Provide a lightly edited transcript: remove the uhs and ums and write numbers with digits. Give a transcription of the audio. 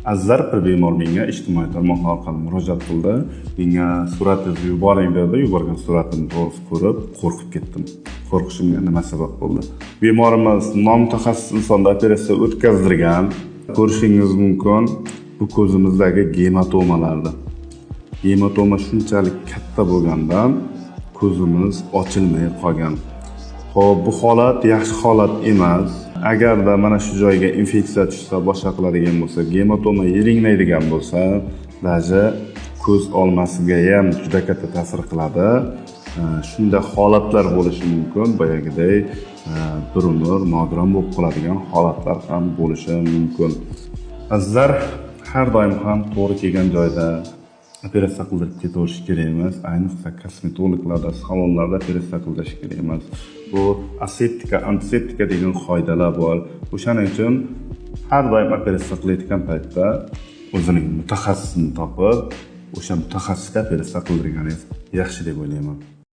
Azizlar, bir bemor menga ijtimoiy tarmoqlar orqali murojaat qildi. Menga suratingizni yuboring dedi. Yuborgan suratimni to'g'risi ko'rib qo'rqib ketdim. Qo'rqishimga nima sabab bo'ldi? Bemorimiz nomutaxassis insonda operatsiya o'tkazdirgan. Ko'rishingiz mumkin, bu ko'zimizdagi gematomalarni. Gematoma shunchalik katta bo'lgandan ko'zimiz ochilmay qolgan. Xo'p, bu holat yaxshi holat emas. Agarda mana shu joyga infeksiya tushsa, boshqa qiladigan bo'lsa, gematoma yiringlaydigan bo'lsa, даже ko'z olmasiga ham juda katta ta'sir qiladi. Shunday holatlar bo'lishi mumkin, boyagiday bir umr nogiron bo'lib qoladigan holatlar ham bo'lishi mumkin. Azizlar, har doim ham to'g'ri kelgan joyda operatsiya qildirib ketaverish kerak emas. Ayniqsa kosmetologlarda, salonlarda operatsiya qildirish kerak emas. Bu aseptika, antiseptika degan qoidalar bor. O'shaning uchun har doim operatsiya qilayotgan paytda o'zining mutaxassisini topib, o'sha mutaxassisga operatsiya qildirganingiz yaxshi deb o'ylayman.